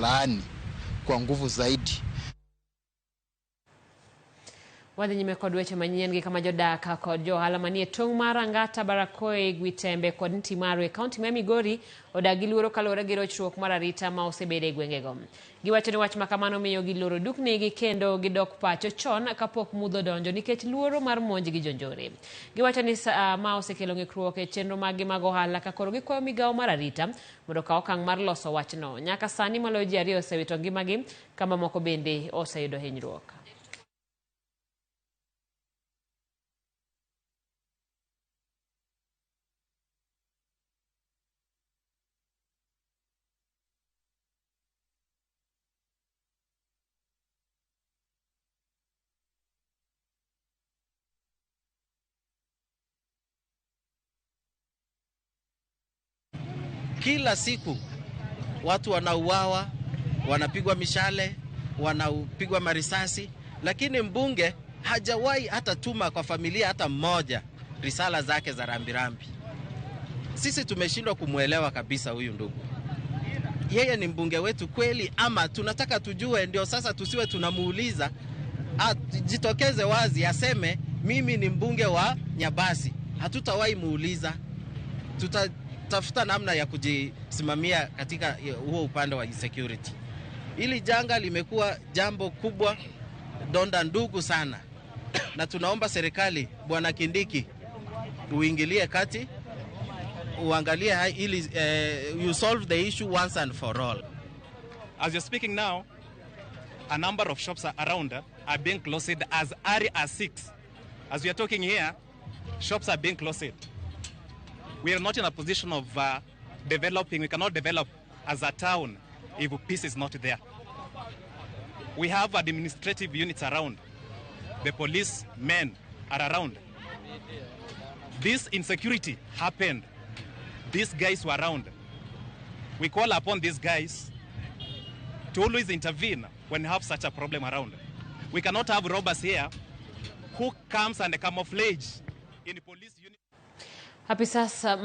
Laani kwa nguvu zaidi. Wadhi nyime kod weche manyien gi kama jodak kod jo ohala manie tong' mar Angata, Barakoi, Gwitembe kod Ntimaru e kaunti ma Migori odak gi luoro kaluwore gi rochruok mar arita ma osebedo e gwengego. Giwacho ni wach ma kamano miyo giloro duknigi kendo gidok pacho chon kapok mudho donjo nikech luoro mar monj gi jonjore. Giwacho ni ma osekelo ng'ikruok e chenro maggi mag ohala ka koro gikwayo migawo mar arita mondo okaw okang' mar loso wachno. Nyaka sani maloyo ji ariyo osewito ngimagi ka mamoko bende oseyudo hinyruok. Kila siku watu wanauawa, wanapigwa mishale, wanapigwa marisasi, lakini mbunge hajawahi hata tuma kwa familia hata mmoja risala zake za rambirambi. Sisi tumeshindwa kumwelewa kabisa huyu ndugu. Yeye ni mbunge wetu kweli ama tunataka tujue? Ndio sasa tusiwe tunamuuliza, jitokeze wazi aseme mimi ni mbunge wa Nyabasi. Hatutawahi muuliza. Tutatafuta namna ya kujisimamia katika huo upande wa insecurity. Hili janga limekuwa jambo kubwa, donda ndugu sana, na tunaomba serikali, Bwana Kindiki, uingilie kati, uangalie ili you solve the issue once and for all. As you're speaking now, a number of shops around are being closed as early as 6. As we are talking here, shops are being closed. We are not in a position of developing. We cannot develop as a town if peace is not there. We have administrative units around. The police men are around. This insecurity happened. These guys were around. We call upon these guys to always intervene when we have such a problem around. We cannot have robbers here who comes and camouflage in police units. Hapi sasa.